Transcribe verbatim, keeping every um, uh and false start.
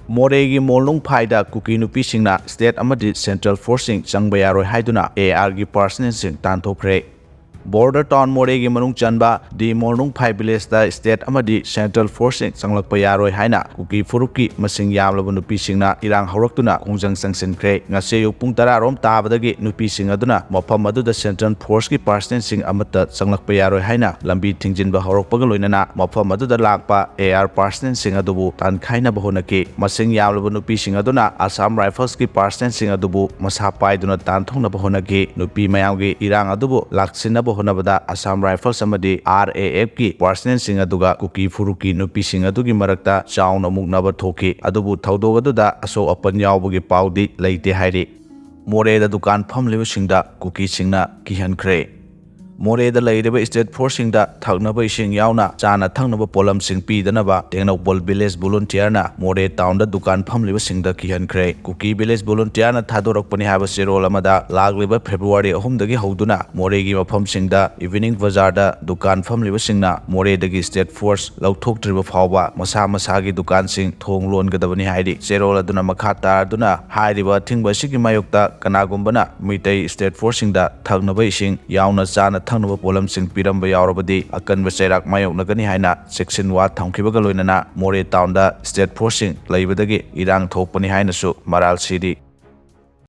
ꯃꯣꯔꯦꯒꯤ ꯃꯣꯜꯅꯨꯡꯐꯥꯏꯗ ꯀꯨꯀꯤ ꯅꯨꯄꯤꯁꯤꯡꯅ state ꯑꯃꯗꯤ central forceꯁꯤꯡ ꯆꯪꯕ ꯌꯥꯔꯣꯏ ꯍꯥꯏꯗꯨꯅ ARꯒꯤ personnelꯁꯤꯡ ꯇꯥꯟꯊꯣꯛꯈ꯭ꯔꯦ꯫ Border town ꯃꯣꯔꯦꯒꯤ ꯃꯅꯨꯡ ꯆꯟꯕ ꯗꯤ ꯃꯣꯜꯅꯨꯡꯐꯥꯏ villageꯇ state ꯑꯃꯗꯤ central forceꯁꯤꯡ ꯆꯪꯂꯛꯄ ꯌꯥꯔꯣꯏ ꯍꯥꯏꯅ ꯀꯨꯀꯤ ꯐꯨꯔꯨꯞꯀꯤ ꯃꯁꯤꯡ ꯌꯥꯝꯂꯕ ꯅꯨꯄꯤꯁꯤꯡꯅ ꯏꯔꯥꯡ ꯍꯧꯔꯛꯇꯨꯅ ꯈꯣꯡꯖꯪ ꯆꯪꯁꯤꯟꯈ꯭ꯔꯦ꯫ ꯉꯁꯤ ꯑꯌꯨꯛ ꯄꯨꯡ ꯇꯔꯥ ꯔꯣꯝ ꯇꯥꯕꯗꯒꯤ ꯅꯨꯄꯤꯁꯤꯡ ꯑꯗꯨꯅ ꯃꯐꯝ ꯑꯗꯨꯗ central forceꯀꯤ personnelꯁꯤꯡ ꯑꯃꯠꯇ ꯆꯪꯂꯛꯄ ꯌꯥꯔꯣꯏ ꯍꯥꯏꯅ ꯂꯝꯕꯤ ꯊꯤꯡꯖꯤꯟꯕ ꯍꯧꯔꯛꯄꯒ ꯂꯣꯏꯅꯅ ꯃꯐꯝ ꯑꯗꯨꯗ ꯂꯥꯛꯄ AR personnelꯁꯤꯡ ꯑꯗꯨꯕꯨ ꯇꯥꯟꯈꯥꯏꯅꯕ ꯍꯣꯠꯅꯈꯤ꯫ ꯃꯁꯤꯡ ꯌꯥꯝꯂꯕ ꯅꯨꯄꯤꯁꯤꯡ ꯑꯗꯨꯅ Assam Riflesꯀꯤ personnelꯁꯤꯡ ꯑꯗꯨꯕꯨ ꯃꯁꯥ ꯄꯥꯏꯗꯨꯅ ꯇꯥꯟꯊꯣꯛꯅꯕ ꯍꯣꯠꯅꯈꯤ꯫ ꯅꯨꯄꯤ ꯃꯌꯥꯝꯒꯤ ꯏꯔꯥꯡ ꯑꯗꯨꯕꯨ ꯂꯥꯛꯁꯤꯟꯅꯕ ꯍꯣꯠꯅꯕꯗ Assam Rifles ꯑꯃꯗꯤ RAFꯀꯤ personnelꯁꯤꯡ ꯑꯗꯨꯒ ꯀꯨꯀꯤ ꯐꯨꯔꯨꯞꯀꯤ ꯅꯨꯄꯤꯁꯤꯡ ꯑꯗꯨꯒꯤ ꯃꯔꯛꯇ ꯆꯥꯎꯅ ꯃꯨꯛꯅꯕ ꯊꯣꯛꯈꯤ꯫ ꯑꯗꯨꯕꯨ ꯊꯧꯗꯣꯛ ꯑꯗꯨꯗ ꯑꯁꯣꯛ ꯑꯄꯟ ꯌꯥꯎꯕꯒꯤ ꯄꯥꯎꯗꯤ ꯂꯩꯇꯦ ꯍꯥꯏꯔꯤ꯫ ꯃꯣꯔꯦꯗ ꯗꯨꯀꯥꯟ ꯐꯝꯂꯤꯕꯁꯤꯡꯗ ꯀꯨꯀꯤꯁꯤꯡꯅ ꯀꯤꯍꯟꯈ꯭ꯔꯦ꯫ ꯃꯣꯔꯦꯗ ꯂꯩꯔꯤꯕ state forceꯁꯤꯡꯗ ꯊꯛꯅꯕ ꯏꯁꯤꯡ ꯌꯥꯎꯅ ꯆꯥꯅ ꯊꯛꯅꯕ ꯄꯣꯠꯂꯝꯁꯤꯡ ꯄꯤꯗꯅꯕ ꯇꯦꯡꯅꯧꯄꯜ village volunteerꯅ ꯃꯣꯔꯦ townꯗ ꯗꯨꯀꯥꯟ ꯐꯝꯂꯤꯕꯁꯤꯡꯗ ꯀꯤꯍꯟꯈ꯭ꯔꯦ꯫ ꯀꯨꯀꯤ village volunteerꯅ ꯊꯥꯗꯣꯔꯛꯄꯅꯤ ꯍꯥꯏꯕ ꯆꯦꯔꯣꯜ ꯑꯃꯗ ꯂꯥꯛꯂꯤꯕ February ꯑꯍꯨꯝꯗꯒꯤ ꯍꯧꯗꯨꯅ ꯃꯣꯔꯦꯒꯤ ꯃꯐꯝꯁꯤꯡꯗ evening bazaarꯗ ꯗꯨꯀꯥꯟ ꯐꯝꯂꯤꯕꯁꯤꯡꯅ ꯃꯣꯔꯦꯗꯒꯤ state force ꯂꯧꯊꯣꯛꯇ꯭ꯔꯤꯕ ꯐꯥꯎꯕ ꯃꯁꯥ ꯃꯁꯥꯒꯤ ꯗꯨꯀꯥꯟꯁꯤꯡ ꯊꯣꯡ ꯂꯣꯟꯒꯗꯕꯅꯤ ꯍꯥꯏꯔꯤ꯫ ꯆꯦꯔꯣꯜ ꯑꯗꯨꯅ ꯃꯈꯥ ꯇꯥꯗꯨꯅ ꯍꯥꯏꯔꯤꯕ ꯑꯊꯤꯡꯕ ꯑꯁꯤꯒꯤ ꯃꯥꯌꯣꯛꯇ ꯀꯅꯥꯒꯨꯝꯕꯅ ꯃꯤꯇꯩ state forceꯁꯤꯡꯗ ꯊꯛꯅꯕ ꯏꯁꯤꯡ ꯌꯥꯎꯅ ꯆꯥꯅ ꯊꯛꯅꯕ ꯄꯣꯠꯂꯝꯁꯤꯡ ꯄꯤꯔꯝꯕ ꯌꯥꯎꯔꯕꯗꯤ ꯑꯀꯟꯕ ꯆꯩꯔꯥꯛ ꯃꯥꯌꯣꯛꯅꯒꯅꯤ ꯍꯥꯏꯅ ꯆꯦꯛꯁꯤꯟ ꯋꯥ ꯊꯝꯈꯤꯕꯒ ꯂꯣꯏꯅꯅ ꯃꯣꯔꯦ townꯗ state forceꯁꯤꯡ ꯂꯩꯕꯗꯒꯤ ꯏꯔꯥꯡ ꯊꯣꯛꯄꯅꯤ ꯍꯥꯏꯅꯁꯨ ꯃꯔꯥꯜ ꯁꯤꯔꯤ꯫